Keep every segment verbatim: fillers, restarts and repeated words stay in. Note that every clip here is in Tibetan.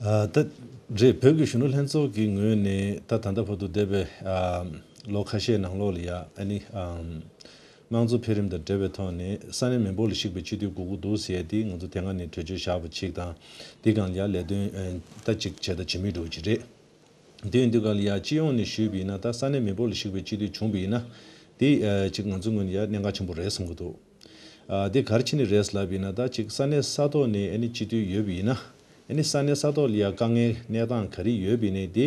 ཨ་ད་རེད། བོད་ཀྱི་གཞོན་ནུ་ལྷན་ཚོགས་ཀྱི་ངོས་ནས་ད་ད་ལྟ་བར་དུ་འདས་པའི་ཨ་ལོ་ཁ་ཤས་ནང་ལོགས་ལ་ཡ་ཨ་ནི་ཨམ་དམངས་གཙོ་འཕེལ་རིམ་དང་འབྲེལ་བའི་ཐོག་ནས་ས་གནས་མི་འབོར་ལ་གཞིགས་པའི་སྤྱི་འཐུས་དགོས་ཀྱི་འདུག་ཟེར་ཡ་དེ་ང་ཚོ་དེ་སྔ་ནས་གྲོས་ཆོད་བཞག་པ་ཅིག་དང་། དེ་སྒང་ལ་ཡ་ལས་དོན་ཨ་ད་ཅིག་བྱས་དང་བྱེད་མུས་འདྲ་བོ་ཅིག་རེད། དེ་ཡིན་དུས་ག་ལ་ཡ་སྤྱི་ཡོངས་ནས་ཞུས་པ་ཡིན་ན་ད་ས་གནས་མི་འབོར་ལ་གཞིགས་པའི་སྤྱི་འཐུས་བྱུང་བ་ཡིན་ན་དེ་ཨ་ཅིག་ང་ཚོ་ངོས་ནས་ཡ་གནད་འགག་ཆེན་པོ་རེད་བསམ་གྱི་འདུག་ཨ་དེ་ག་རེ་བྱས་ནས་རེད་ལབ་པ་ཡིན་ན་ད་ཅིག་ས་གནས་ས་ཐོག་ནས་ཨ་ནི་སྤྱི་འཐུས་ཡོད་པ་ཡིན་ན། ཨ་ནི་ས་གནས་ས་ཐོག་ལ་ཡ་དཀའ་ངལ་གནས་སྟངས་ག་རེ་ཡོད་པ་ཡིན་ནའི་དེ་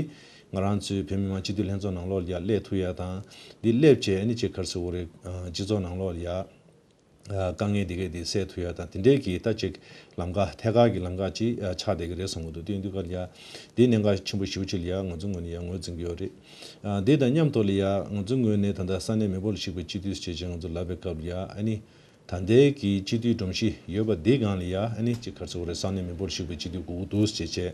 ང་རང་ཚོའི་བོད་མི་མང་སྤྱི་འཐུས་ལྷན་ཚོགས་ནང་ལོགས་ལ་ཡ་སླེབས་ཐུབ་ཡ་དང་། དེ་སླེབས་བྱས་ཨ་ནི་ཅིག་ག་རེ་ཟེར་དགོས་རེད། ཨ་སྤྱི་ཚོགས་ནང་ལོགས་ལ་ཡ་ཨ་དཀའ་ངལ་དེ་གས་དེ་སེལ་ཐུབ་ཡ་དང་དེ་འདྲའི་གི་ད་ཅིག་ལམ་ཁ་ཐད་ཀར་གྱི་ལམ་ཁ་ཅིག་ཨ་ཆགས་བསྡད་ཀྱི་རེད་བསམ་གྱི་འདུག་དེ་ཡིན་དུས་ག་ལ་ཡ་དེ་གནད་འགག་ཆེན་པོ་ཞེ་པོ་ཅིག་ལ་ཡ་ང་ཚོ་ངོས་ནས་ཡ་ངོས་འཛིན་གྱི་ཡོད་རེད། ཨ་དེ་དང་མཉམ་དུ་ལ་ཡ་ང་ཚོ་ངོས་ནས་ད་ལྟ་ས་གནས་མི་འབོར་ལ་གཞིགས་པའི་སྤྱི་འཐུས་ཞེས་བྱས་ང་ཚོ་ལབ་པའི་སྐབས་ལ་ཡ་ཨ་ནི་ད་ལྟའི་གི་སྤྱི་འཐུས་སྒྲོམ་གཞི་ཡོད་པ་འདི་སྒང་ལ་ཡ་ཨ་ནི་ཅིག་ག་རེ་ཟེར་དགོས་རེད། ས་གནས་མི་འབོར་ལ་གཞིགས་པའི་སྤྱི་འཐུས་དགོས་ཀྱི་འདུག་ཞེས་བྱས།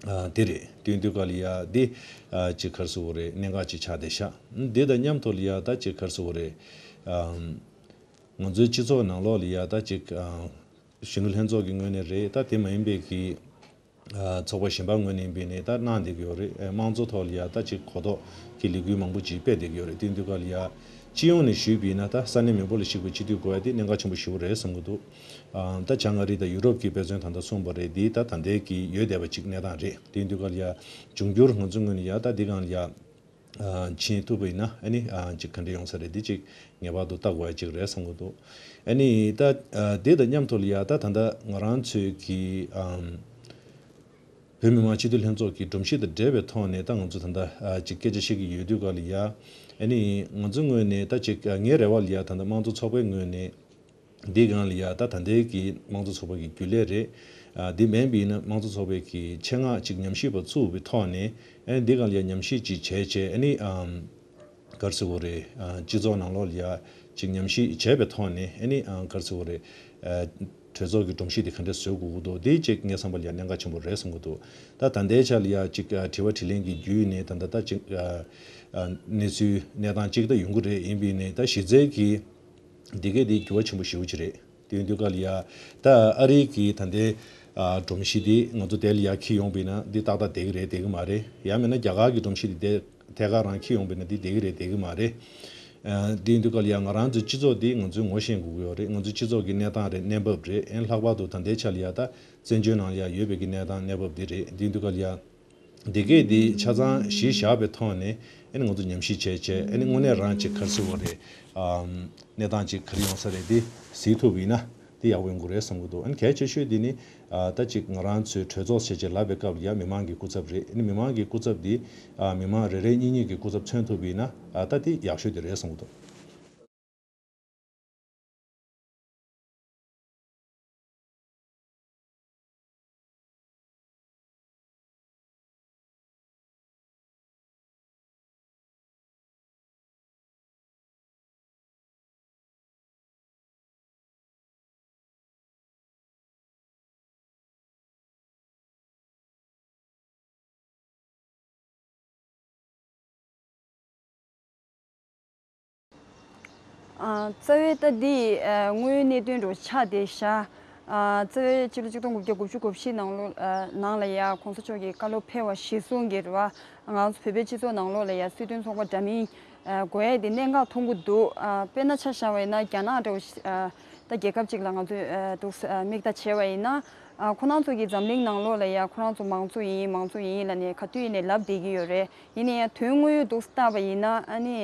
ཨ་དེ་རེད། དེ་ཡིན་དུས་ག་ལ་ཡ་འདི་ཨ་ཅིག་ག་རེ་ཟེར་དགོས་རེད། གནད་འགག་ཅིག་ཆགས་བསྡད་ཤག་འདི་དང་མཉམ་དུ་ལ་ཡ་ད་ཅིག་ག་རེ་ཟེར་དགོས་རེད། ཨམ་ང་ཚོའི་སྤྱི་ཚོགས་ནང་ལོགས་ལ་ཡ་ད་ཅིག་ཨ་གཞོན་ནུ་ལྷན་ཚོགས་ཀྱི་ངོས་ནས་རེད། ད་དེ་མ་ཡིན་པའི་གི་ཨ་ཚོགས་པ་གཞན་པ་ངོས་ནས་ཡིན་པ་ཡིན་ནའི་ད་གནང་བསྡད་ཀྱི་ཡོད་རེད། ཨ་དམངས་གཙོ་ཐོག་ལ་ཡ་ད་ཅིག་གོ་རྟོགས་ཀྱི་ལས་འགུལ་མང་པོ་ཅིག་སྤེལ་བསྡད་ཀྱི་ཡོད་རེད། དེ་ཡིན་དུས་ག་ལ་ཡ་སྤྱི་ཡོངས་ནས་ཞུས་པ་ཡིན་ན་ད་ས་གནས་མི་འབོར་ལ་གཞིགས་པའི་སྤྱི་འཐུས་དགོས་ཡ་དེ་གནད་འགག་ཆེན་པོ་ཞེ་པོ་རེད་བསམ་གྱི་འདུག་ཨ་ད་བྱང་ཨ་རི་དང་ཡུ་རོབ་ཀྱི་དཔེ་མཚོན་ད་ལྟ་གསུངས་པ་རེད། འདི་ད་ད་ལྟའི་གི་ཡོད་བསྡད་པ་ཅིག་གནས་སྟངས་རེད། དེ་ཡིན་དུས་ག་ལ་ཡ་འབྱུང་འགྱུར་ང་ཚོ་ངོས་ནས་ཡ་ད་འདི་སྒང་ལ་ཡ་ཨ་ཕྱིན་ཐུབ་པ་ཡིན་ན་ཨ་ནི་ཨ་ཅིག་ག་འདྲ་ཡོང་ས་རེད། འདི་ཅིག་ངེས་པར་དུ་ལྟ་དགོས་ཡ་ཅིག་རེད་བསམ་གྱི་འདུག་ཨ་ནི་ད་ཨ་དེ་དང་མཉམ་དུ་ལ་ཡ་ད་ད་ལྟ་ང་རང་ཚོའི་གི་ཨམ་བོད་མི་མང་སྤྱི་འཐུས་ལྷན་ཚོགས་ཀྱི་སྒྲོམ་གཞི་དང་འབྲེལ་བའི་ཐོག་ནས་ད་ང་ཚོ་ད་ལྟ་ཨ་ཅིག་སྐད་ཆ་བཤད་ཀྱི་ཡོད་དུས་ག་ལ་ཡ་ཨ་ནི་ང་ཚོ་ངོས་ནས་ད་ཅིག་ཨ་ངའི་རེ་བ་ལ་ཡ་ད་ལྟ་དམངས་གཙོ་ཚོགས་པའི་ངོས་ནས་འདི་སྒང་ལ་ཡ་ད་ད་ལྟའི་གི་དམངས་གཙོ་ཚོགས་པ་གི་རྒྱུན་ལས་རེད། ཨ་འདི་མིན་པ་ཡིན་ན་དམངས་གཙོ་ཚོགས་པའི་གི་ཆེད་མངགས་ཅིག་ཉམས་ཞིབ་པ་བཙུགས་པའི་ཐོག་ནས་ཨ་ནི་འདི་སྒང་ལ་ཡ་ཉམས་ཞིབ་ཅིག་བྱས་བྱས་ཨ་ནི་ཨམ་ག་རེ་ཟེར་དགོས་རེད། ཨ་སྤྱི་ཚོགས་ནང་ལོགས་ལ་ཡ་ཅིག་ཉམས་ཞིབ་བྱས་པའི་ཐོག་ནས་ཨ་ནི་ཨ་ག་རེ་ཟེར་དགོས་རེད། ཨ་གྲོས་ཚོགས་ཀྱི་སྒྲོམ་གཞི་དེ་ག་འདྲ་བཟོ་དགོས་ཀྱི་འདུག་འདི་ཅིག་ངའི་བསམ་པ་ལ་ཡ་གནད་འགག་ཆེན་པོ་རེད་བསམ་གྱི་འདུག་ད་ད་ལྟའི་ཆ་ལ་ཡ་ཅིག་ཨ་དྲི་བ་དྲིས་ལན་གྱི་བརྒྱུད་ནས་ད་ལྟ་ད་ཅིག་ཨ་ཨ་གནས་ཚུལ་གནས་སྟངས་ཅིག་ད་ཡོང་གི་རེད། ཡིན་པ་ཡིན་ནའི་ད་གཞི་རྩའི་གི་འདི་གས་འདི་འགྱུར་བ་ཆེན་པོ་ཞེ་པོ་ཅིག་རེད། དེ་ཡིན་དུས་ག་ལ་ཡ་ད་ཨ་རིའི་གི་ད་ལྟའི་ཨ་སྒྲོམ་གཞི་འདི་ང་ཚོ་དེ་ལ་ཡ་འཁྱེར་ཡོང་པ་ཡིན་ན་འདི་ཏག་ཏག་བསྡད་ཀྱི་རེད་བསྡད་ཀྱི་མ་རེད། ཡང་མིན་ན་རྒྱ་གར་གི་སྒྲོམ་གཞི་འདི་དེ་ཐད་ཀར་རང་འཁྱེར་ཡོང་པ་ཡིན་ན་འདི་བསྡད་ཀྱི་རེད་བསྡད་ཀྱི་མ་རེད། ཨ་དེ་ཡིན་དུས་ག་ལ་ཡ་ང་རང་ཚོའི་སྤྱི་ཚོགས་འདི་ང་ཚོས་ངོ་ཤེས་དགོས་ཀྱི་ཡོད་རེད། ང་ཚོའི་སྤྱི་ཚོགས་ཀྱི་གནས་སྟངས་རེད། གནས་བབ་རེད། ཨེ་ལྷག་པར་དུ་ད་ལྟའི་ཆ་ལ་ཡ་ད་བཙན་བྱོལ་ནང་ལ་ཡ་ཡོད་པའི་གི་གནས་སྟངས་གནས་བབ་འདི་རེད། དེ་ཡིན་དུས་ག་ལ་ཡ་འདི་གས་འདི་ཆ་ཚང་གཞི་བཞག་པའི་ཐོག་ནས་ཨེ་ང་ཚོ་ཉམས་ཞིབ་བྱས་བྱས་ཨེ་ནི་དངོས་གནས་རང་ཅིག་ག་རེ་ཟེར་དགོས་རེད། ཨམ་གནས་སྟངས་ཅིག་ག་རེ་ཡོང་ས་རེད་འདི་གཟིགས་ཐུབ་པ་ཡིན་ན་འདི་ཡག་པོ་ཡོང་གི་རེད་བསམ་གྱི་འདུག་ཨ་ནི་གལ་ཆེ་ཤོས་འདི་ནི་ཨ་ད་ཅིག་ང་རང་ཚོའི་གྲོས་ཚོགས་བྱས་བྱས་ལབ་པའི་སྐབས་ལ་ཡ་མི་མང་གི་སྐུ་ཚབ་རེད། ཨ་ནི་མི་མང་གི་སྐུ་ཚབ་འདི་ཨ་མི་མང་རེ་རེ་གཉིས་གཉིས་ཀྱི་སྐུ་ཚབ་མཚོན་ཐུབ་པ་ཡིན་ན་ཨ་ད་འདི་ཡག་ཤོས་འདི་རེད་བསམ་གྱི་འདུག་ཨ་རྩ་བའི་ད་འདི་ཨ་དངོས་ཡོད་གནད་དོན་འདྲ་བོ་ཆགས་བསྡད་ཤག་ཨ་རྩ་བའི་ཕྱི་ལོ་ཆིག་སྟོང་དགུ་བརྒྱ་དགུ་བཅུ་གོ་བཞི་ནང་ལོ་ཨ་ནང་ལ་ཡ་གོང་ས་མཆོག་གི་བཀའ་སློབ་ཕེབས་པ་གཞིར་བཟུང་གི་རེད་བ། ང་ཚོ་བོད་པའི་སྤྱི་ཚོགས་ནང་ལོགས་ལ་ཡ་སྲིད་དོན་ཚོགས་པ་འདྲ་མིན་ཨ་དགོས་ཡས་དེ་གནད་འགག་མཐོང་གི་འདུག་ཨ་དཔེར་ན་ཆ་བཞག་པ་ཡིན་ན་རྒྱ་ནག་འདྲ་བོ་ཞིག་ཨ་ད་རྒྱལ་ཁབ་ཅིག་ལ་ང་ཚོས་ཨ་འདུག་ཨ་མིག་ལྟ་བྱས་པ་ཡིན་ན། ཨ་ཁོ་རང་ཚོ་གི་འཛམ་གླིང་ནང་ལོགས་ལ་ཡ་ཁོ་རང་ཚོ་མང་གཙོ་ཡིན་མང་གཙོ་ཡིན་ལབ་ནས་ག་དུས་ཡིན་ནའི་ལབ་བསྡད་ཀྱི་ཡོད་རེད། ཡིན་ནའི་ཡང་དོན་དངོས་ཡོད་འདུག་བལྟས་པ་ཡིན་ན་ཨ་ནི་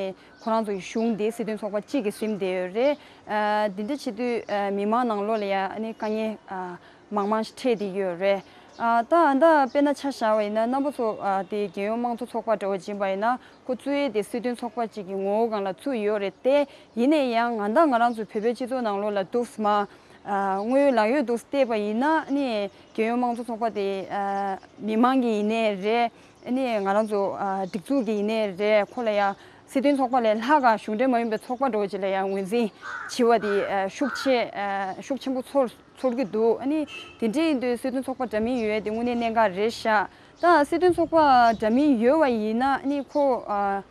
ཁོ་རང་ཚོ་གི་གཞུང་དེ་སྲིད་དོན་ཚོགས་པ་གཅིག་གིས་ཟིན་བསྡད་ཡོད་རེད། ཨ་འདི་འདྲ་བྱེད་དུས་ཨ་མི་མང་ནང་ལོགས་ལ་ཡ་ཨ་ནི་དཀའ་ངལ་ཨ་མང་མང་ཞིག་འཕྲད་བསྡད་ཀྱི་ཡོད་རེད། ཨ་ད་ཨ་ད་དཔེར་ན་ཆ་བཞག་པ་ཡིན་ན་རྣམ་པ་ཚོ་ཨ་དེ་རྒྱལ་ཡོངས་དམངས་གཙོ་ཚོགས་པ་འདྲ་བོ་ཅིག་ཡིན་པ་ཡིན་ན་ཁོ་གཙོས་དེ་སྲིད་དོན་ཚོགས་པ་གཅིག་གི་ངོ་བོ་སྒང་ལ་ཚུད་ཡོད་རེད་དེ། ཡིན་ནའི་ཡང་ང་དང་ང་རང་ཚོའི་བོད་པའི་སྤྱི་ཚོགས་ནང་ལོགས་ལ་འདུག་སེ་མ། ཨ་དངོས་ཡོད་ལག་ཡོད་དུ་བལྟས་པ་ཡིན་ན་ནི་རྒྱལ་ཡོངས་དམངས་གཙོ་ཚོགས་པ་དེ་ཨ་མི་མང་གི་ཡིན་ནའི་རེད། ནི་ང་རང་ཚོ་ཨ་སྒྲིག་འཛུགས་ཀྱི་ཡིན་ནའི་རེད། ཁོ་ལ་ཡ་སྲིད་དོན་ཚོགས་པ་ལས་ལྷག་ག་གཞུང་འབྲེལ་མ་ཡིན་པའི་ཚོགས་པ་འདྲ་བོ་ཅིག་ལ་ཡ་ངོས་འཛིན་བྱེད་པ་དེ་ཨ་ཤུགས་ཆེ་ཨ་ཤུགས་ཆེན་པོ་ཚོར་ཚོར་གྱི་འདུག་ཨ་ནི་དེ་འདྲ་ཡིན་དུས་སྲིད་དོན་ཚོགས་པ་འདྲ་མིན་ཡོད་དེ་དངོས་གནས་གནད་འགག་རེད་ཤག་ད་སྲིད་དོན་ཚོགས་པ་འདྲ་མིན་ཡོད་པ་ཡིན་ན་ནི་ཁོ་ཨ།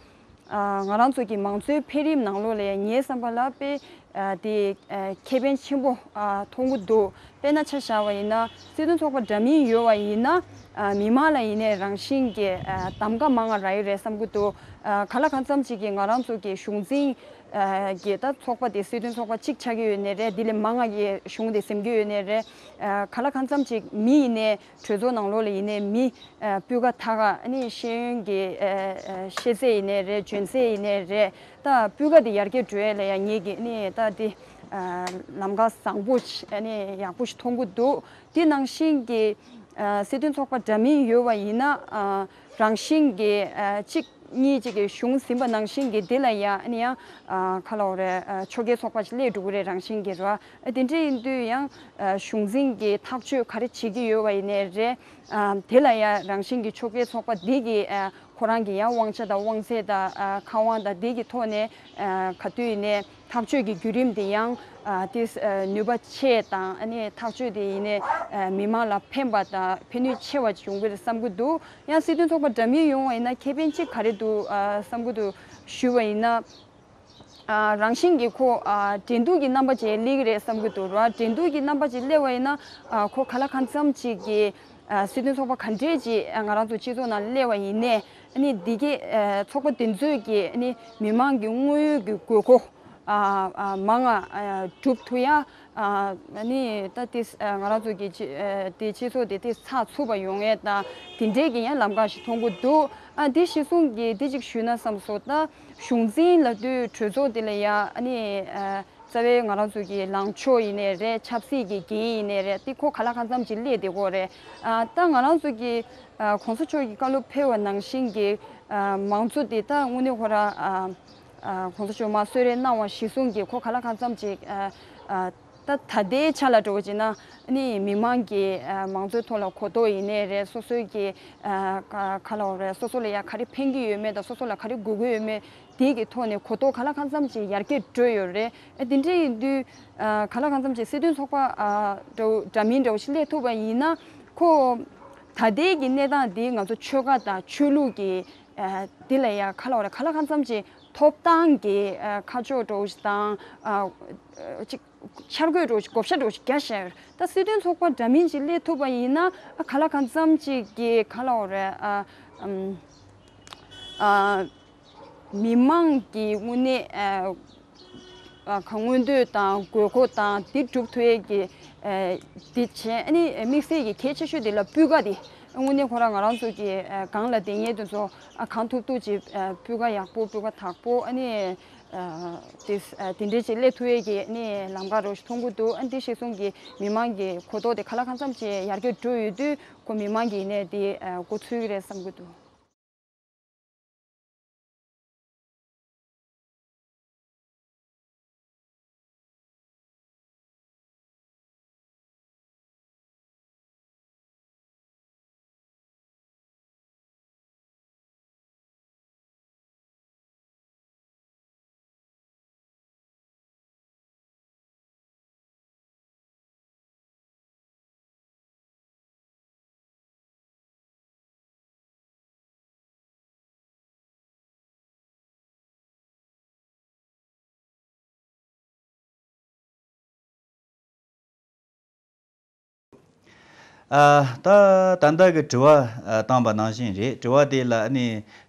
ཨ་ང་རང་ཚོ་གི་མང་གཙོའི་འཕེལ་རིམ་ནང་ལོགས་ལ་ཡང་ངའི་བསམ་པ་ལ་དཔེ་ ཨ་དེ་ཨ་ཁེ་ཕན་ཆེན་པོ་ཨ་མཐོང་གི་འདུག་དཔེར་ན་ཆ་བཞག་པ་ཡིན་ན་སྲིད་དོན་ཚོགས་པ་འདྲ་མིན་ཡོད་པ་ཡིན་ན་ཨ་མི་མང་ལ་ཡིན་ནའི་རང་བཞིན་གྱི་ཨ་གདམ་ག་མང་ང་རག་ཡོད་རེད་བསམ་གྱི་འདུག་ཨ་ག་ལ་གང་འཚམ་ཅིག་གིས་ང་རང་ཚོ་གི་གཞུང་འཛིན་ཨ་གྱི་ད་ཚོགས་པ་དེ་སྲིད་དོན་ཚོགས་པ་གཅིག་ཆགས་ཀྱི་ཡོད་ནའི་རེད། དེ་ལས་མང་ང་གི་གཞུང་དེ་ཟིན་གྱི་ཡོད་ནའི་རེད། ཨ་ག་ལ་གང་འཚམ་ཅིག་མི་ཡིན་ནའི་གྲོས་ཚོགས་ནང་ལོགས་ལ་ཡིན་ནའི་མི་ཨ་སྤུས་ཀ་དག་ག་ཨ་ནི་ཤེས་ཡོན་གྱི་ཨ་ཨ་ཤེས་ཚད་ཡིན་ནའི་རེད། འཇོན་ཚད་ཡིན་ནའི་རེད། ད་སྤུས་ཀ་དེ་ཡར་རྒྱས་འགྲོ་ཡ་ལ་ཡང་ངེད་ཀྱིས་ཨ་ནི་ད་དེ་ཨ་ལམ་ཁ་བཟང་པོ་ཞིག་ཨ་ནི་ཡག་པོ་ཞིག་མཐོང་གི་འདུག་དེ་ནང་བཞིན་གྱི་ཨ་སྲིད་དོན་ཚོགས་པ་འདྲ་མིན་ཡོད་པ་ཡིན་ན་ཨ་རང་བཞིན་གྱི་ཨ་གཅིག་གཉིས་གཅིག་གི་གཞུང་ཟིན་པ་ནང་བཞིན་གྱི་དེ་ལ་ཡང་ཨ་ནི་ཡང་ཨ་ག་ལ་འོ་རེད། ཨ་ཕྱོགས་འགལ་ཚོགས་པ་ཞིག་སླེབས་འགྲོ་གི་རེད། རང་བཞིན་གྱི་རེད་བ། ཨ་དེ་འདྲ་ཡིན་དུས་ཡང་ཨ་གཞུང་འཛིན་གྱི་ཐག་གཅོད་ག་རེ་བྱེད་ཀྱི་ཡོད་པ་ཡིན་ནའི་རེད། ཨ་དེ་ལ་ཡང་རང་བཞིན་གྱི་ཕྱོགས་འགལ་ཚོགས་པ་འདི་གི་ཨ་ཁོ་རང་གི་ཡང་དབང་ཆ་དང་དབང་ཚད་དང་ཨ་ཁ་དབང་དང་འདི་གི་ཐོག་ནས་ཨ་ག་དུས་ཡིན་ནའི་ཐག་གཅོད་ཀྱི་བརྒྱུད་རིམ་དེ་ཡང་ཨ་དེ་ཨ་ནུས་པ་ཆེ་དང་ཨ་ནི་ཐག་གཅོད་དེ་ཡིན་ནའི་ཨ་མི་མང་ལ་ཕན་པ་དང་ཕན་ནུས་ཆེ་བ་ཅིག་ཡོང་གི་རེད་བསམ་གྱི་འདུག་ཡང་སྲིད་དོན་ཚོགས་པ་འདྲ་མིན་ཡོང་བ་ཡིན་ན་ཁེ་ཕན་གཅིག་ག་རེ་འདུག་ཨ་བསམ་གྱི་འདུག་ཞུས་པ་ཡིན་ན། ཨ་རང་བཞིན་གྱིས་ཁོ་ཨ་འགྲན་བསྡུར་གྱི་རྣམ་པ་ཅིག་སླེབས་ཀྱི་རེད་བསམ་གྱི་འདུག་ར། འགྲན་བསྡུར་གྱི་རྣམ་པ་ཅིག་སླེབས་པ་ཡིན་ན་ཨ་ཁོ་ག་ལ་གང་འཚམ་ཅིག་གི་ཨ་སྲིད་དོན་ཚོགས་པ་ག་འདྲས་ཅིག་ཨ་ང་རང་ཚོ་སྤྱི་ཚོགས་ནང་སླེབས་པ་ཡིན་ནའི་ཨ་ནི་འདི་གའི་ཨ་ཚོགས་པ་འདི་ཚོས་ཀྱི་ཨ་ནི་མི་མང་གི་དངོས་ཡོད་ཀྱི་དགོས་མཁོ་ཨ་ཨ་མང་ང་ཨ་སྒྲུབ་ཐུབ་ཡ། ཨ་ནི་ད་དེ་ཨ་ང་རང་ཚོ་གི་སྤྱི་ཨ་དེ་སྤྱི་ཚོགས་དེ་དེ་ཚགས་ཚུད་པ་ཡོང་ཡས་དང་དེ་འདྲའི་གི་ཡང་ལམ་ཁ་ཞིག་མཐོང་གི་འདུག་ཨ་དེ་གཞི་བཟུང་གི་དེ་གཅིག་ཞུས་ན་བསམ་སོང་། ད་གཞུང་འཛིན་ལབ་དུས་གྲོས་ཚོགས་དེ་ལ་ཡ་ཨ་ནི་ཨ་རྩ་བའི་ང་རང་ཚོ་གི་ལངས་ཕྱོགས་ཡིན་ནའི་རེད། ཆབ་སྲིད་ཀྱི་འགན་ཡིན་ནའི་རེད། དེ་ཁོ་ག་ལ་གང་འཚམ་ཅིག་སླེབས་བསྡད་ཀྱི་ཡོད་རེད། ཨ་ད་ང་རང་ཚོ་གི་ཨ་གོང་ས་མཆོག་གི་བཀའ་སློབ་ཕེབས་པ་ནང་བཞིན་གྱི་ཨ་མང་གཙོ་དེ་ད་དངོས་གནས་ཁོ་རང་ཨ་ཨ་གོང་ས་མཆོག་མར་གསོལ་རས་གནང་བ་གཞི་བཟུང་གི་ཁོ་ག་ལ་གང་འཚམ་ཅིག་ཨ་ཨ་ད་ད་ལྟའི་ཆ་ལ་འགྲོ་བ་བྱས་ན་ནི་མི་མང་གི་ཨ་མང་གཙོའི་ཐོག་ལ་གོ་རྟོགས་ཡིན་ནའི་རེད། སོ་སོའི་གི་ཨ་ག་ག་ལ་འོ་རེད། སོ་སོ་ལ་ཡ་ག་རེ་ཕན་གྱི་ཡོད་མེད་དང་སོ་སོ་ལ་ག་རེ་དགོས་ཀྱི་ཡོད་མེད་དེ་གི་ཐོག་ནས་གོ་རྟོགས་ག་ལ་གང་འཚམ་ཅིག་ཡར་རྒྱས་འགྲོ་ཡོད་རེད། ཨ་དེ་འདྲ་ཡིན་དུས་ཨ་ག་ལ་གང་འཚམ་ཅིག་སྲིད་དོན་ཚོགས་པ་ཨ་འདྲ་བོ་འདྲ་མིན་འདྲ་བོ་ཞིག་སླེབས་ཐུབ་པ་ཡིན་ན་ཁོ་ད་ལྟའི་གི་གནས་སྟངས་འདི་ང་ཚོ་ཆོལ་ཁ་དང་ཆོས་ལུགས་ཀྱི་ཨ་འདི་ལ་ཡ་ག་ལ་འོ་རེད། ག་ལ་གང་འཚམ་ཅིག་ཐོབ་ཐང་གི་ཨ་ཁ་ཕྱོགས་འདྲ་བོ་ཞིག་དང་ཨ་ཅིག་འཆར་འགོད་འདྲ་བོ་ཞིག་བགོ་བཤའ་འདྲ་བོ་ཞིག་རྒྱག་བཞག་ཡོད་རེད། ད་སྲིད་དོན་ཚོགས་པ་འདྲ་མིན་ཞིག་སླེབས་ཐུབ་པ་ཡིན་ན་ཨ་ག་ལ་གང་འཚམ་ཅིག་གི་ག་ལ་འོ་རེད། ཨ་ཨམ་ཨ་མི་མང་གི་དངོས་གནས་ཨ་ཨ་ག་མངོན་འདོད་དང་དགོས་མཁོ་དང་དེ་སྒྲུབ་ཐུབ་ཡས་ཀྱི་ཨ་དེ་བྱས་ཨ་ནི་དམིགས་བསལ་གྱི་གལ་ཆེ་ཤོས་དེ་ལ་སྤུས་ཀ་དེ་དངོས་གནས་ཁོ་རང་ང་རང་ཚོ་གི་ཨ་སྒང་ལ་སྡོད་མཁན་དེ་ཚོ་ཨ་གང་ཐུབ་ཐུབ་ཅིག་ཨ་སྤུས་ཀ་ཡག་པོ་སྤུས་ཀ་དག་པོ་ཨ་ནི། ཨ་དེ་ཨ་དེ་འདྲའི་ཅིག་སླེབས་ཐུབ་ཡས་ཀྱི་ནི་ལམ་ཁ་རོ་ཞིག་མཐོང་གི་འདུག་ཨ་འདི་གཞི་བཟུང་གི་མི་མང་གི་གོ་རྟོགས་དེ་ག་ལ་གང་འཚམ་ཅིག་ཡར་རྒྱས་འགྲོ་ཡོད་དུས་ཁོ་མི་མང་གི་ནས་དེ་ཨ་མགོ་ཚོས་ཀྱི་རེད་བསམ་གྱི་འདུག་ཨ་ད་ད་ལྟ་གི་དྲི་བ་ཨ་བཏང་པ་ནང་བཞིན་རེད། དྲི་བ་དེ་ལ་ཨ་ནི་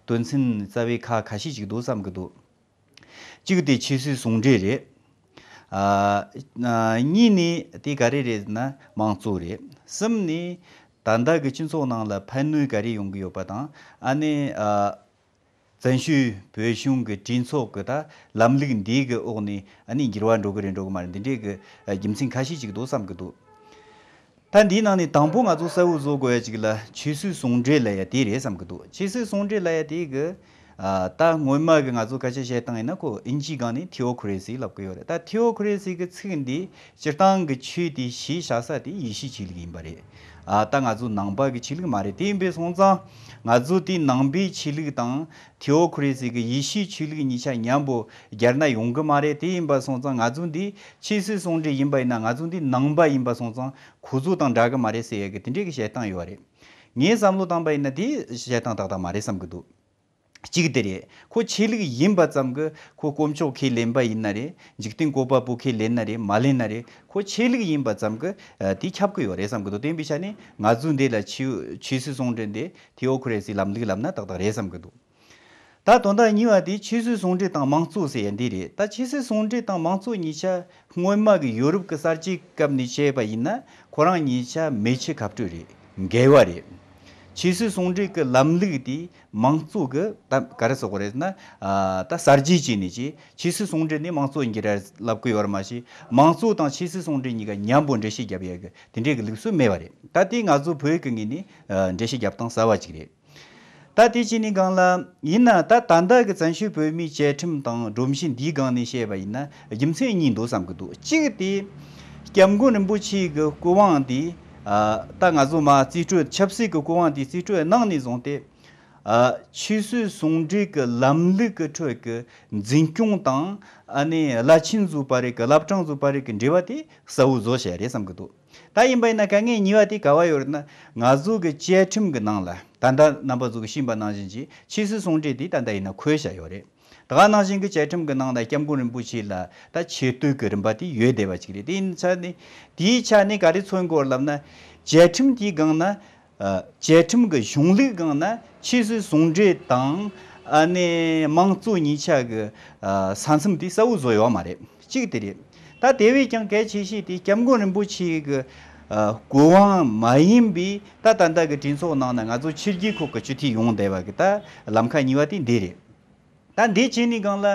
དོན་ཚན་རྩ་བའི་ཁག་ཁ་ཤས་ཅིག་འདུག་བསམ་གྱི་འདུག་གཅིག་དེ་ཆོས་སྲིད་ཟུང་འབྲེལ་རེད། ཨ་ཨ་གཉིས་ནི་དེ་ག་རེ་རེད་ཟེར་ན་མང་གཙོ་རེད། གསུམ་ནི་ད་ལྟ་གི་སྤྱི་ཚོགས་ནང་ལ་ཕན་ནུས་ག་རེ་ཡོང་གི་ཡོད་པ་དང་ཨ་ནི་ཨ། བཙན་བྱོལ་བོད་གཞུང་གི་གྲོས་ཚོགས་ཀྱི་ད་ལམ་ལུགས་འདིའི་གི་འོག་ནས་ཨ་ནི་འགྱུར་བ་འགྲོ་གི་རེད་འགྲོ་གི་མ་རེད། འདི་འདྲའི་གི་རྒྱུ་མཚན་ཁ་ཤས་ཅིག་འདུག་བསམ་གི་འདུག་ད་འདིའི་ནང་ནས་དང་པོ་ང་ཚོ་གསལ་བོ་བཟོ་དགོས་ཡ་ཅིག་ལ་ཆོས་སྲིད་ཟུང་འབྲེལ་ལབ་ཡ་དེ་རེད་བསམ་གི་འདུག་ཆོས་སྲིད་ཟུང་འབྲེལ་ལབ་ཡ་དེ་གི་ཨ་ད་སྔོན་མ་གི་ང་ཚོ་སྐད་ཆ་བཤད་སྟངས་ཡིན་ན་ཁོ་ཨིན་ཇིའི་སྒང་ནས་ཐི་ཨོ་ཁི་རེ་སི་ལབ་གི་ཡོད་རེད། ད་ཐི་ཨོ་ཁི་རེ་སི་གི་ཚིག་འདི་སྤྱིར་བཏང་གི་ཆོས་དེ་གཞི་བཞག་ས་དེ་ཡེ་ཤུའི་ཆོས་ལུགས་ཡིན་པ་རེད། ཨ་ད་ང་ཚོ་ནང་པ་གི་ཆོས་ལུགས་མ་རེད། དེ་ཡིན་པའི་སོང་ཙང་ང་ཚོ་དེ་ནང་པའི་ཆོས་ལུགས་དང་ཐི་ཨོ་ཁི་རེ་སི་གི་ཡེ་ཤུའི་ཆོས་ལུགས་གཉིས་ཆ་མཉམ་པོ་སྦྱར་ན་ཡོང་གི་མ་རེད། དེ་ཡིན་པ་སོང་ཙང་ང་ཚོ་འདི་ཆོས་སྲིད་ཟུང་འབྲེལ་ཡིན་པ་ཡིན་ན་ང་ཚོ་འདི་ནང་པ་ཡིན་པ་སོང་ཙང་ཁོ་ཚོ་དང་འདྲ་གི་མ་རེད་ཟེར་ཡ་གི་དེ་འདྲའི་གི་བཤད་སྟངས་ཡོད་རེད། ངས་བསམ་བློ་བཏང་པ་ཡིན་ན་དེ་བཤད་སྟངས་ཏག་ཏག་མ་རེད་བསམ་གི་འདུག་གཅིག་དེ་རེད། ཁོ་ཆོས་ལུགས་ཡིན་པ་ཙམ་གྱིས་ཁོ་དཀོན་མཆོག་ཁས་ལེན་པ་ཡིན་ན་རེད། འཇིག་རྟེན་བཀོད་པ་པོ་ཁས་ལེན་ན་རེད། མ་ལེན་ན་རེད། ཁོ་ཆོས་ལུགས་ཡིན་པ་ཙམ་གྱིས་ཨ་དེ་ཁྱབ་ཀྱི་ཡོད་རེད་བསམ་གྱི་འདུག་དེ་ཡིན་པའི་ཆ་ནས་ང་ཚོས་འདི་ལ་ཆོས་ཆོས་སྲིད་ཟུང་འབྲེལ་འདི་ཐེའོ་ཁོ་རེ་སིའི་ལམ་ལུགས་ལབ་ན་ཏག་ཏག་རེད་བསམ་གྱི་འདུག་ད་དོན་དག་གཉིས་པ་དེ་ཆོས་སྲིད་ཟུང་འབྲེལ་དང་དམངས་གཙོ་ཟེར་ཡ་འདི་རེད། ད་ཆོས་སྲིད་ཟུང་འབྲེལ་དང་དམངས་གཙོ་གཉིས་ཆ་སྔོན་མ་གི་ཡོ་རོབ་ཀྱི་གསར་བརྗེའི་སྐབས་ནས་བཤད་པ་ཡིན་ན་ཁོ་རང་གཉིས་ཆ་མེ་ཆུ་ཁ་སྤྲོད་རེད། འགལ་བ་རེད། ཆོས་སྲིད་ཟུང་འབྲེལ་གྱི་ལམ་ལུགས་དེ་དམངས་གཙོ་གི་ད་ག་རེ་ཟེར་དགོས་རེད་ན། ཨ་ད་གསར་བརྗེ་བྱས་ནས་ཀྱི་ཆོས་སྲིད་ཟུང་འབྲེལ་ནས་དམངས་གཙོ་ཡིན་གྱི་རེད་ལབ་ཀྱི་ཡོད་རེད། མ་གཞི་དམངས་གཙོ་དང་ཆོས་སྲིད་ཟུང་འབྲེལ་གཉིས་ཀ་མཉམ་པོ་འགྲེལ་བཤད་རྒྱབ་ཡ་གི་དེ་འདྲའི་གི་ལུགས་སྲོལ་མེད་པ་རེད། ད་དེ་ང་ཚོ་བོད་ཀྱི་ངོས་ནས་ཨ་འགྲེལ་བཤད་རྒྱབ་སྟངས་གསར་བ་ཅིག་རེད། ད་དེ་བྱས་ནས་སྒང་ལ་ཡིན་ན་ད་ད་ལྟ་གི་བཙན་བྱོལ་བོད་མིའི་བཅའ་ཁྲིམས་དང་སྒྲོམ་གཞི་འདིའི་སྒང་ནས་བཤད་པ་ཡིན་ན་རྒྱུ་མཚན་གཉིས་འདུག་བསམ་གྱི་འདུག་གཅིག་དེ་སྐྱབས་མགོན་རིན་པོ་ཆེ་གི་སྐུ་དབང་དེ་ཨ་ད་ང་ཚོ་མ་རྩིས་སྤྲོད་ཆབ་སྲིད་ཀྱི་སྐུ་དབང་དེ་རྩིས་སྤྲོད་གནང་ནས་བཟུང་སྟེ། ཨ་ཆོས་སྲིད་ཟུང་འབྲེལ་གྱི་ལམ་ལུགས་ཀྱི་ཁྲོད་ཀྱི་འཛིན་སྐྱོང་དང་ཨ་ནི་བླ་ཆེན་ཚོའི་བར་རེ་གི་བླ་བྲང་ཚོའི་བར་རེ་གི་འབྲེལ་བ་དེ་གསལ་བོ་བཟོ་བྱས་རེད་བསམ་གྱི་འདུག་ད་ཡིན་པ་ཡིན་ན་དཀའ་ངལ་གཉིས་པ་དེ་ག་བ་ཡོད་རེད་ན། ང་ཚོ་གི་བཅའ་ཁྲིམས་ཀྱི་ནང་ལ་ད་ལྟ་རྣམ་པ་ཚོ་གི་ཤེས་པ་ནང་བཞིན་གྱི་ཆོས་སྲིད་ཟུང་འབྲེལ་དེ་ད་ལྟ་ཡིན་ན་འཁོད་བཞག་ཡོད་རེད། ད་ག་ནང་བཞིན་གྱི་བཅའ་ཁྲིམས་ཀྱི་ནང་ལ་སྐྱབས་མགོན་རིན་པོ་ཆེ་ལ་ད་ཆེ་བསྟོད་ཀྱི་རིམ་པ་དེ་ཡོད་བསྡད་པ་ཅིག་རེད། དེ་ཡིན་ཆ་ནས་དེའི་ཆ་ནས་ག་རེ་མཚོན་དགོས་ལབ་ན། བཅའ་ཁྲིམས་དེའི་སྒང་ན། ཨ་བཅའ་ཁྲིམས་ཀྱི་གཞུང་ལུགས་སྒང་ན་ཆོས་སྲིད་ཟུང་འབྲེལ་དང་ཨ་ནི་དམངས་གཙོ་གཉིས་ཆ་གི་ཨ་ས་མཚམས་དེ་གསལ་བོ་བཟོ་ཡོད་མ་རེད། གཅིག་དེ་རེད། ད་དེ་བས་ཀྱང་གལ་ཆེ་ཤོས་དེ་སྐྱབས་མགོན་རིན་པོ་ཆེ་གི་ཨ་སྐུ་དབང་མ་ཡིན་པའི་ད་ད་ལྟ་གི་གྲོས་ཚོགས་ནང་ན་ང་ཚོ་ཕྱི་རྒྱལ་ཁག་གི་སྤྱི་འཐུས་ཡོང་བསྡད་པ་གི་ད་ལམ་ཁ་གཉིས་པ་དེ་འདི་རེད། ད་འདི་བྱས་ནས་སྒང་ལ་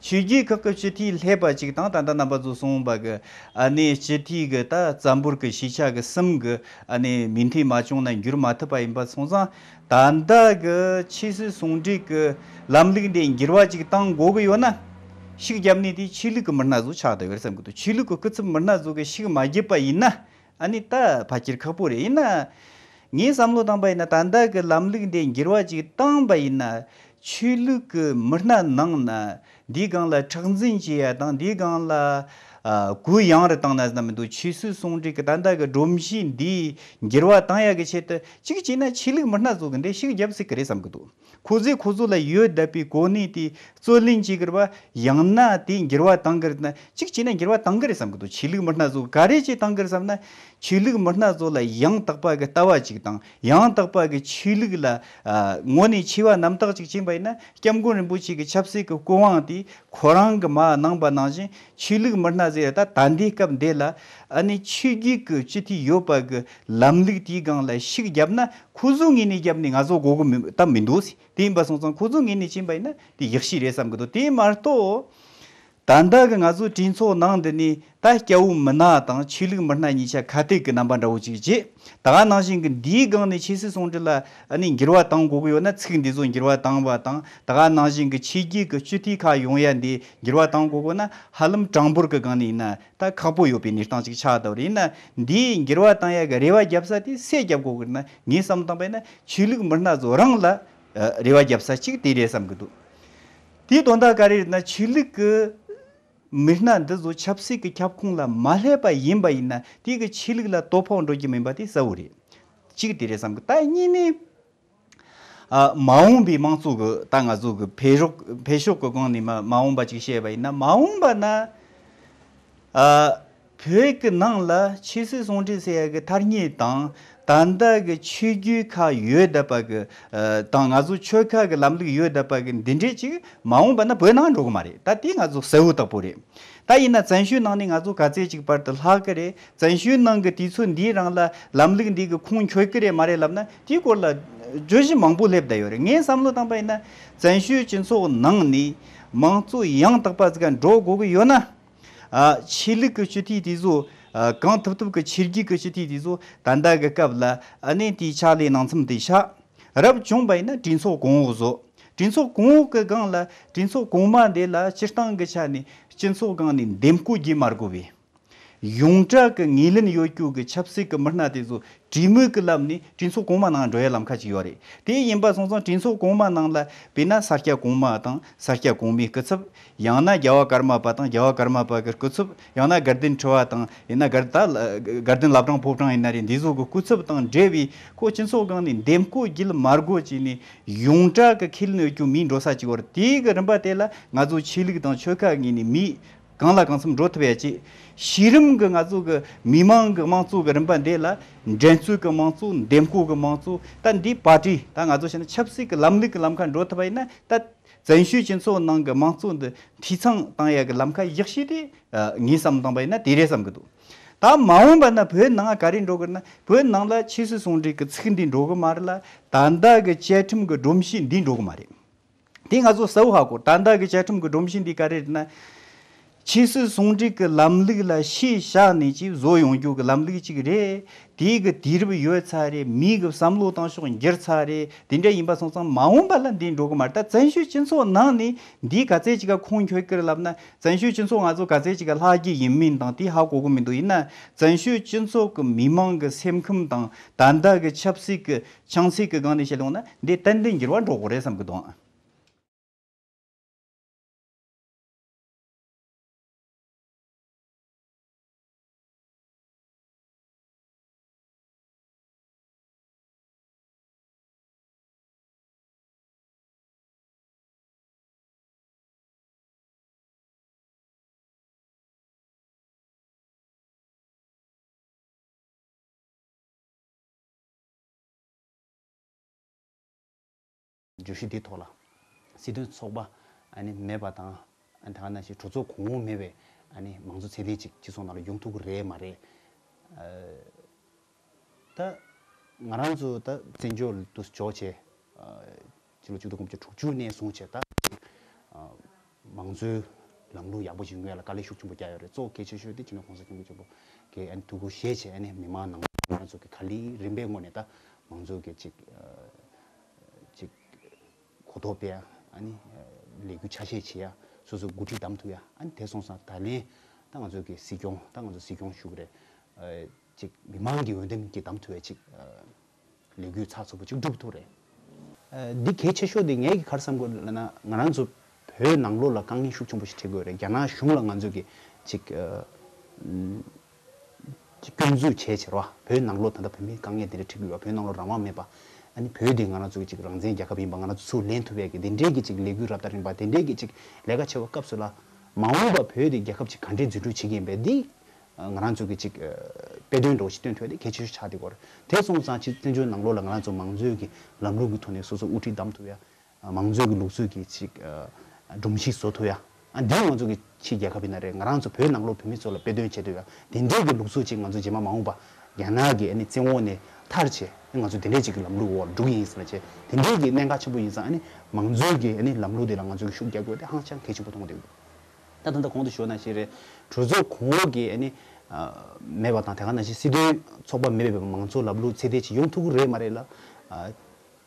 ཕྱི་རྒྱལ་ཁག་གི་སྤྱི་འཐུས་སླེབས་པ་ཅིག་དང་ད་ལྟ་རྣམ་པ་ཚོ་གསུངས་པ་གི་ཨ་ནི་སྤྱི་འཐུས་གི་ད་རྩ་འབོར་གི་ཤེས་བྱ་གི་གསུམ་གི་ཨ་ནི་མོས་མཐུན་མ་བྱུང་ན་འགྱུར་མ་ཐུབ་པ་ཡིན་པ་སོང་ཙང་། ད་ལྟ་གི་ཆོས་སྲིད་ཟུང་འབྲེལ་གི་ལམ་ལུགས་འདི་འགྱུར་བ་ཅིག་བཏང་དགོས་གི་ཡོད་ན། ཤུགས་རྒྱབ་ནས་དེ་ཆོས་ལུགས་གི་མི་སྣ་ཚོ་ཆགས་བསྡད་ཡོད་རེད་བསམ་གི་འདུག་ཆོས་ལུགས་གི་སྐུ་ཚབ་མི་སྣ་ཚོ་གི་ཤུགས་མ་རྒྱབ་པ་ཡིན་ན། ཨ་ནི་ད་ཕལ་ཆེར་ཁག་པོ་རེད། ཡིན་ན། ངས་བསམ་བློ་བཏང་པ་ཡིན་ན་ད་ལྟ་གི་ལམ་ལུགས་འདི་འགྱུར་བ་ཅིག་བཏང་པ་ཡིན་ན། ཆོས་ལུགས་ཀྱི་མི་སྣ་ནང་ན་འདིའི་སྒང་ལ་མཁྲེགས་འཛིན་བྱེད་ཡ་དང་འདིའི་སྒང་ལ་ཨ་གུ་ཡངས་རུ་བཏང་ན་ཟིན་ན་མི་འདུག་ཆོས་སྲིད་ཟུང་འབྲེལ་གྱི་ད་ལྟ་གི་སྒྲོམ་གཞི་འདི་འགྱུར་བ་བཏང་ཡ་གི་ཆེད་དུ་གཅིག་བྱས་ན་ཆོས་ལུགས་མི་སྣ་ཚོ་གི་འདི་ཤུགས་རྒྱབ་སྲིད་ཀྱི་རེད་བསམ་གི་འདུག་ཁོ་ཚོས་ཁོ་ཚོ་ལ་ཡོད་བསྡད་པའི་གོ་གནས་དེ་རྩོད་ལེན་བྱེད་དགོས་པ། ཡང་ན་དེ་འགྱུར་བ་གཏང་གི་རེད་ན་གཅིག་བྱས་ན་འགྱུར་བ་གཏང་གི་རེད་བསམ་གི་འདུག་ཆོས་ལུགས་མི་སྣ་ཚོ་ག་རེ་བྱས་གཏང་གི་རེད་བསམ་ན། ཆོས་ལུགས་མི་སྣ་ཚོ་ལ་ཡང་དག་པ་གི་ལྟ་བ་ཅིག་དང་ཡང་དག་པ་གི་ཆོས་ལུགས་ལ་ཨ་ངོ་ནས་ཆེ་བ་རྣམ་དག་ཅིག་བྱིན་པ་ཡིན་ན་སྐྱབས་མགོན་རིན་པོ་ཆེ་གི་ཆབ་སྲིད་ཀྱི་སྐུ་དབང་དེ་ཁོ་རང་གི་མ་གནང་པ་ནང་བཞིན་ཆོས་ལུགས་མི་སྣ་ཟེར་ད་ད་འདི་སྐབས་འདི་ལ་ཨ་ནི་ཆོས་བརྒྱུད་ཀྱི་སྤྱི་འཐུས་ཡོད་པ་གི་ལམ་ལུགས་དེའི་སྒང་ལ་ཤུགས་བརྒྱབ་ན། ཁོ་ཚོའི་ངོས་ནས་བརྒྱབ་ནས་ང་ཚོ་དགོས་གི་མི་ད་མི་འདུག་དེ་ཡིན་པ་སོང་ཙང་ཁོ་ཚོའི་ངོས་ནས་ཕྱིན་པ་ཡིན་ན་དེ་ཡག་ཤོས་རེད་བསམ་གི་འདུག་དེ་མ་གཏོགས། ད་ལྟ་གི་ང་ཚོའི་གྲོས་ཚོགས་ནང་འདི་ནས་ད་སྐྱ་བོ་མི་ནག་དང་ཆོས་ལུགས་མི་སྣ་གཉིས་ཆ་ཁ་གཏད་ཀྱི་རྣམ་པ་འདྲ་བོ་ཅིག་བྱས། ད་ག་ནང་བཞིན་གི་འདིའི་སྒང་ནས་ཆོས་སྲིད་ཟུང་འབྲེལ་ལ་ཨ་ནི་འགྱུར་བ་གཏང་དགོས་གི་ཡོད་ན་ཚིག་འདི་ཚོ་འགྱུར་བ་གཏང་བ་དང་ད་ག་ནང་བཞིན་གི་ཆོས་བརྒྱུད་ཀྱི་སྤྱི་འཐུས་ཁག་ཡོང་ཡ་འདི་འགྱུར་བ་གཏང་དགོས་གི་ན་ཧ་ལམ་གྲངས་འབོར་གི་སྒང་ནས་ཡིན་ན་ད་ཁག་པོ་ཡོད་པའི་གནས་སྟངས་ཅིག་ཆགས་བསྡད་པ་རེད། ཡིན་ན་འདིའི་འགྱུར་བ་གཏང་ཡ་གི་རེ་བ་རྒྱབ་ས་དེ་སུས་རྒྱབ་དགོས་གི་ན་ངས་བསམ་བློ་བཏང་པ་ཡིན་ན་ཆོས་ལུགས་མི་སྣ་ཚོ་རང་ལ། རེ་བ་རྒྱབ་ས་གཅིག་དེ་རེད་བསམ་གི་འདུག་དེའི་དོན་དག་ག་རེ་རེད་ན་ཆོས་ལུགས་ཀྱི་མི་སྣ་འདི་ཚོ་ཆབ་སྲིད་ཀྱི་ཁྱབ་ཁོངས་ལ་མ་སླེབས་པ་ཡིན་པ་ཡིན་ན་དེ་གི་ཆོས་ལུགས་ལ་དོ་ཕོག་འགྲོ་རྒྱུ་མིན་པ་དེ་གསལ་བོ་རེད། གཅིག་དེ་རེད་བསམ་གི། ད་གཉིས་ནས་ཨ་མ་འོངས་པའི་དམངས་གཙོ་གི་ད་ང་ཚོ་གི་འཕེལ་ཕྱོགས་འཕེལ་ཕྱོགས་ཀྱི་སྒང་ནས་མ་མ་འོངས་པ་ཅིག་བཤད་པ་ཡིན་ན་མ་འོངས་པ་ན། ཨ་བོད་ཀྱི་ནང་ལ་ཆོས་སྲིད་ཟུང་འབྲེལ་ཟེར་ཡ་གི་ཐ་སྙད་དང་ད་ལྟ་གི་ཆོས་བརྒྱུད་ཁག་ཡོད་བསྡད་པ་གི་ཨ་དང་ང་ཚོ་ཆོལ་ཁ་གི་ལམ་ལུགས་ཡོད་བསྡད་པ་གི་འདི་འདྲས་ཅིག་མ་འོངས་པ་ན་བོད་ནང་འགྲོ་གི་མ་རེད། ད་དེ་ང་ཚོ་གསལ་བོ་དག་པོ་རེད། ད་ཡིན་ན་བཙན་བྱོལ་ནང་ནས་ང་ཚོ་ག་ཚད་ཅིག་བར་དུ་ལྷག་གི་རེད། བཙན་བྱོལ་ནང་གི་དུས་ཚོད་འདིའི་རིང་ལ་ལམ་ལུགས་འདི་གི་ཁུངས་འཁྱོལ་གི་རེད་མ་རེད་ལབ་ན་དེའི་སྐོར་ལ་བརྗོད་གཞི་མང་པོ་སླེབས་བསྡད་ཡོད་རེད། ངས་བསམ་བློ་བཏང་པ་ཡིན་ན་བཙན་བྱོལ་སྤྱི་ཚོགས་ནང་ནས་དམངས་གཙོ་ཡང་དག་པ་ཟིག་ག་འགྲོ་དགོས་གི་ཡོད་ན། ཨ་ཆོས་ལུགས་ཀྱི་སྤྱི་འཐུས་དེ་ཚོ་ཨ་གང་ཐུབ་ཐུབ་ཀྱི་ཆོས་བརྒྱུད་ཀྱི་སྤྱི་འཐུས་དེ་ཚོ་ད་ལྟ་གི་སྐབས་ལ་ཨ་ནི་དེའི་ཕྱག་ལས་གནང་མཚམས་དེ་བཞག་རབ་བྱུང་བ་ཡིན་ན་གྲོས་ཚོགས་གོང་འོག་བཟོ། གྲོས་ཚོགས་གོང་འོག་གི་སྒང་ལ་གྲོས་ཚོགས་གོང་མ་དེ་ལ་སྤྱིར་བཏང་གི་ཆ་ནས་སྤྱི་ཚོགས་སྒང་ནས་འདེམས་བསྐོ་བགྱིས་མ་དགོས་པས། ཡོངས་གྲགས་ཀྱི་ངོས་ལེན་ཡོད་རྒྱུ་གི་ཆབ་སྲིད་ཀྱི་མི་སྣ་དེ་ཚོ་གྲོས་མོལ་གྱི་ལམ་ནས་གྲོས་ཚོགས་གོང་མ་ནང་འགྲོ་ཡ་ལམ་ཁ་ཅིག་ཡོད་རེད། དེ་ཡིན་པ་སོང་ཙང་གྲོས་ཚོགས་གོང་མ་ནང་ལ་དཔེར་ན་ས་སྐྱ་གོང་མ་དང་ས་སྐྱ་གོང་མའི་སྐུ་ཚབ། ཡང་ན་རྒྱལ་བ་ཀརྨ་པ་དང་རྒྱལ་བ་ཀརྨ་པ་གི་སྐུ་ཚབ། ཡང་ན་དགའ་ལྡན་ཁྲི་པ་དང་ཡིན་ན་དགའ་ད་དགའ་ལྡན་བླ་བྲང་ཕོ་བྲང་ཡིན་ན་རེད། འདི་ཚོ་གི་སྐུ་ཚབ་དང་འབྲེལ་བའི་ཁོ་སྤྱི་ཚོགས་སྒང་ནས་འདེམས་བསྐོ་བརྒྱུད་མ་དགོས་བྱས་ནས་ཡོངས་གྲགས་ཀྱི་ཁས་ལེན་ཡོད་རྒྱུ་མིའི་འགྲོ་ས་ཅིག་ཡོད་རེད། དེའི་གི་རིམ་པ་དེ་ལ་ང་ཚོ་ཆོས་ལུགས་དང་ཆོལ་ཁ་ངོས་ནས་མི་གང་ལ་གང་འཚམ་འགྲོ་ཐུབ་ཡ་ཅིག་གཞི་རིམ་གྱི་ང་ཚོ་གི་མི་མང་གི་དམངས་གཙོ་གི་རིམ་པ་འདི་ལ་འགྲན་རྩོད་ཀྱི་དམངས་གཙོ། འདེམས་བསྐོ་གི་དམངས་གཙོ། ད་འདི་པར་ཏི་ད་ང་ཚོ་བྱས་ན་ཆབ་སྲིད་ཀྱི་ལམ་ལུགས་ཀྱི་ལམ་ཁ་འགྲོ་ཐུབ་པ་ཡིན་ན། ད་བཙན་བྱོལ་སྤྱི་ཚོགས་ནང་གི་དམངས་གཙོ་འདི་འཐུས་ཚང་བཏང་ཡ་གི་ལམ་ཁ་ཡག་ཤོས་དེ་ངས་བསམ་བཏང་པ་ཡིན་ན་དེ་རེད་བསམ་གི་འདུག་ད་མ་འོངས་པ་ན་བོད་ནང་ག་རེ་འགྲོ་གི་ན། བོད་ནང་ལ་ཆོས་སྲིད་ཟུང་འབྲེལ་གྱི་ཚིག་འདི་འགྲོ་གི་མ་རེད་ལ། ད་ལྟ་གི་བཅའ་ཁྲིམས་ཀྱི་སྒྲོམ་གཞི་འདི་འགྲོ་གི་མ་རེད། དེ་ང་ཚོ་གསལ་བོ་ཧ་གོ། ད་ལྟ་གི་བཅའ་ཁྲིམས་ཀྱི་སྒྲོམ་གཞི་འདི་ག་རེ་རེད་ན། ཆོས་སྲིད་ཟུང་འབྲེལ་གྱི་ལམ་ལུགས་ལ་ཤེས་བྱ་ནས་ཅིག་བཟོ་ཡོང་རྒྱུ་གི་ལམ་ལུགས་ཅིག་རེད། དེའི་གི་དུས་རབས་ཡོལ་ཚར་རེད། མིའི་གི་བསམ་བློ་བཏང་ཕྱོགས་འགྱུར་ཚར་རེད། དེ་འདྲ་ཡིན་པ་སོང་ཙང་མ་འོངས་པ་ལ་འདི་འགྲོ་གི་མ་རེད། ད་བཙན་བྱོལ་སྤྱི་ཚོགས་ནང་ནས་འདི་ག་ཚད་ཅིག་ག་ཁུངས་འཁྱོལ་གི་རེད་ལབ་ན། བཙན་བྱོལ་སྤྱི་ཚོགས་ང་ཚོ་ག་ཚད་ཅིག་ག་ལྷག་རྒྱུ་ཡིན་མིན་དང་དེ་ཧ་གོ་གི་མི་འདུག་ཡིན་ན་བཙན་བྱོལ་སྤྱི་ཚོགས་ཀྱི་མི་མང་གི་སེམས་ཁམས་དང་ད་ལྟ་གི་ཆབ་སྲིད་ཀྱི་ཆང་སྲིད་ཀྱི་སྒང་ནས་བཤད་ཡོང་ན་འདི་ཏན་ཏན་འགྱུར་བ་འགྲོ་དགོས་རེད་བསམ་གི་འདུག་བརྗོད་གཞི་འདིའི་ཐོག་ལ་སྲིད་དོན་ཚོགས་པ་ཨ་ནི་མེད་པ་དང་། ཨ་ནི་ད་ག་ནང་བཞིན་གྲོས་ཚོགས་གོང་འོག་མེད་པའི་ཨ་ནི་མང་གཙོ་ཚད་ལྡན་ཅིག་སྤྱི་ཚོགས་ནང་ལ་ཡོང་ཐུབ་ཀྱི་རེད་མ་རེད། ཨ་ད་ང་རང་ཚོ་ད་བཙན་བྱོལ་དུ་འབྱོར་བྱས། ཨ་ཕྱི་ལོ་ཆིག་སྟོང་དགུ་བརྒྱ་དྲུག་ཅུ་ནས་བཟུང་བྱས་ད་ཅིག་ཨ་མང་གཙོའི་ལམ་ལུགས་ཡག་པོ་ཞིག་ཡོང་ཡ་ལ་དཀའ་ལས་ཤུགས་ཆེན་པོ་བརྒྱབ་ཡོད་རེད། གཙོ་བོ་གལ་ཆེ་ཤོས་དེ་སྤྱི་ནོར་༸གོང་ས་༸སྐྱབས་མགོན་ཆེན་པོ་གིས་ཨ་ནི་ཐུགས་ཁུར་བཞེས་བྱས། ཨ་ནི་མི་མང་ནང་ང་ཚོ་གི་ག་ལེ་རིམ་པའི་ངོས་ནས་ད་མང་གཙོ་གི་ཅིག་ཨ་ཅིག་གོ་རྟོགས་སྤེལ་ཡ། ཨ་ནི་ལས་འགུལ་ཆ་ཤས་བྱེད་ཡ། སོ་སོ་འགོ་ཁྲིད་བདམས་ཐུབ་ཡ། ཨ་ནི་དེ་སོང་ཙང་ད་ལན་ད་ང་ཚོ་གི་སྲིད་སྐྱོང་ད་ང་ཚོ་སྲིད་སྐྱོང་ཞུ་གི་རེད། ཨ་ཅིག་མི་མང་གི་འོས་འདེམས་ཀྱིས་བདམས་ཐུབ་ཡ་ཅིག་ཨ་ལས་འགུལ་ཚགས་ཚུད་པོ་ཅིག་སྒྲུབ་ཐུབ་རེད། ཨ་འདི་གལ་ཆེ་ཤོས་དེ་ངས་ཀྱི་ག་རེ་བསམ་དགོས་ལབ་ན། ང་རང་ཚོ་བོད་ནང་ལོགས་ལ་དཀའ་ངལ་ཤུགས་ཆེན་པོ་ཞིག་འཕྲད་དགོས་རེད། རྒྱ་ནག་གཞུང་ལ་ང་ཚོས་ཀྱི་ཅིག་ཨ་ཅིག་སྐྱོན་འཛུགས་བྱས་བྱས་རེད་བ། བོད་ནང་ལོགས་ད་ལྟ་བོད་མིའི་དཀའ་ངལ་དེ་འདྲ་འཕྲད་ཀྱི་ཡོད་བ། བོད་ནང་ལོགས་རང་དབང་མེད་པ། ཨ་ནི་བོད་དེ་ང་རང་ཚོ་གི་ཅིག་རང་བཙན་རྒྱལ་ཁབ་ཡིན་པ་ང་རང་ཚོ་ཚུར་ལེན་ཐུབ་ཡས་ཀྱི་དེ་འདྲའི་གི་ཅིག་ལས་འགུལ་རབ་དང་རིམ་པ་དེ་འདྲའི་གི་ཅིག་ལས་ཀ་བྱེད་པ་སྐབས་སུ་ལ། མ་འོངས་པ་བོད་དེ་རྒྱལ་ཁབ་ཅིག་ག་འདྲའི་འཛིན་སྐྱོང་བྱེད་ཀྱི་ཡིན་པས་འདི་ང་རང་ཚོ་གི་ཅིག་དཔེ་སྟོན་འདྲ་བོ་ཞིག་སྟོན་ཐུབ་ཡ་དེ་གལ་ཆེ་ཤོས་ཆགས་བསྡད་ཡོད་རེད། དེ་སོང་ཙང་ཅིག་བཙན་བྱོལ་ནང་ལོགས་ལ་ང་རང་ཚོ་མང་གཙོའི་གི་ལམ་ལུགས་ཀྱི་ཐོག་ནས་སོ་སོ་དབུ་ཁྲིད་བདམས་ཐུབ་ཡ། མང་གཙོའི་གི་ལུགས་སྲོལ་གྱི་ཅིག་ཨ་སྒྲོམ་གཞི་བཟོ་ཐུབ་ཡ། ཨ་འདི་ང་ཚོ་གི་ཕྱི་རྒྱལ་ཁབ་ཡིན་ན་རེད། ང་རང་ཚོ་བོད་ནང་ལོགས་བོད་མི་ཚོ་ལ་དཔེ་སྟོན་བྱེད་ཐུབ་ཡ། དེ་འདྲའི་གི་ལུགས་སྲོལ་ཅིག་ང་ཚོ་རྗེས་མ་མ་འོངས་པ་རྒྱ་ནག་གི་ཨ་ནི་བཙན་འོག་ནས་ཐར་བྱས་ཨ་ང་ཚོ་དེ་འདྲའི་ཅིག་གི་ལམ་ལུགས་འོག་ལ་འགྲོ་གི་ཡིན་ཟེར་ན་བྱས། དེ་འདྲའི་གི་གནད་འགག་ཆེན་པོ་ཡིན་ཙང་ཨ་ནི་མང་གཙོའི་གི་ཨ་ནི་ལམ་ལུགས་དེ་ལ་ང་ཚོ་གི་ཤུགས་རྒྱག་དགོས་དེ་ཧང་ཅང་གལ་ཆེན་པོ་མཐོང་གི་འདུག་ད་ད་ལྟ་གོང་དུ་ཞུས་ནང་བཞིན་རེད། གྲོས་ཚོགས་གོང་འོག་གི་ཨ་ནི་ཨ་མེད་པ་དང་དེ་ག་ནང་བཞིན་སྲིད་དོན་ཚོགས་པ་མེད་པའི་མང་གཙོ་ལམ་ལུགས་ཚད་ལྡན་ཅིག་ཡོང་ཐུབ་ཀྱི་རེད་མ་རེད་ལ། ཨ་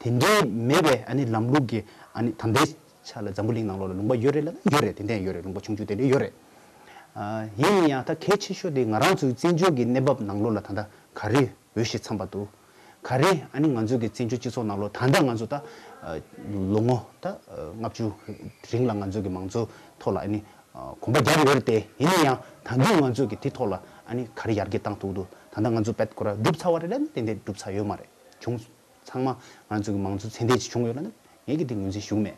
དེ་འདྲའི་མེད་པའི་ཨ་ནི་ལམ་ལུགས་ཀྱི་ཨ་ནི་ད་ལྟའི་ཆ་ལ་འཛམ་བུ་གླིང་ནང་ལོགས་ལ་ལུང་པ་ཡོད་རེད་ལབ་ན་ཡོད་རེད། ཏན་ཏན་ཡོད་རེད། ལུང་པ་ཆུང་ཆུང་དེ་འདྲ་ཡོད་རེད། ཨ་ཡིན་ན་ཡང་ད་གལ་ཆེ་ཤོས་དེ་ང་རང་ཚོའི་བཙན་བྱོལ་གྱི་གནས་བབ་ནང་ལོགས་ལ་ད་ལྟ་ག་རེ་འོས་ཤིང་འཚམས་པ་འདུག་ག་རེ་ཨ་ནི་ང་ཚོ་གི་བཙན་བྱོལ་སྤྱི་ཚོགས་ནང་ལོགས་ད་ལྟ་ང་ཚོ་ད་ཨ་ལོ་ངོ་ད་ཨ་ལྔ་བཅུ་རིང་ལ་ང་ཚོ་གི་མང་གཙོ་ཐོག་ལ་ཨ་ནི་ཨ་གོམ་པ་བརྒྱབ་ཡོད་རེད་དེ། ཡིན་ན་ཡང་ད་དུང་ང་ཚོ་གི་དེ་ཐོག་ལ་ཨ་ནི་ག་རེ་ཡར་རྒྱས་བཏང་ཐུབ་འདུག་ད་ལྟ་ང་ཚོ་བེད་ཁོ་ར་གྲུབ་ཚར་བ་རེད་ལབ་ན་ཏན་ཏན་གྲུབ་ཚར་ཡོད་མ་རེད། བྱུང་། ཚང་མ་ང་ཚོ་གི་མང་གཙོ་ཚད་ལྡན་ཅིག་བྱུང་ཡོད་ལབ་ན་ངས་ཀྱི་དེ་ངོས་འཛིན་ཞུ་གི་མེད།